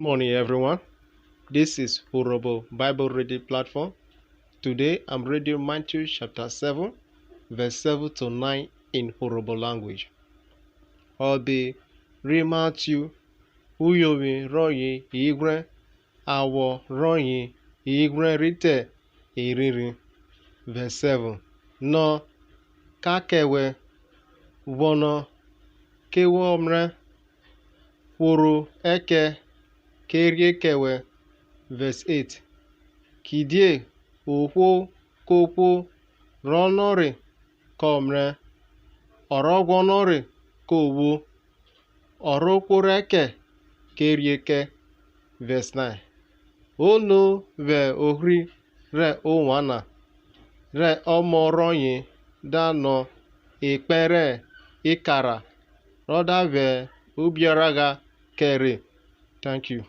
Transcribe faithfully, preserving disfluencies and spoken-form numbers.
Morning, everyone. This is Urhobo Bible Reading Platform. Today, I'm reading Matthew chapter seven, verse seven to nine in Urhobo language. Ọbe ri Matthew, uyovwi rọye ighwrẹn, awọ rọye ighwrẹn rhi te irhirin. Verse seven. Nọ, ka kẹ wẹ, guọnọ, ke wọ mrẹ, hworo ẹkẹ, ke rhie kẹ wẹ. Verse eight. Kidie ohwo kohwo rọ nọre kọ mrẹ, ọ rọ guọnọre ko vwo, ọ ro hworo ẹkẹ ke rhie kẹ. Verse nine. Ono vwẹ ohri rẹ ovwan na, rẹ ọmọ rọye da nọ ekpẹn rẹ ikara, rọ da vwẹ ubiaragha kẹ re? Thank you.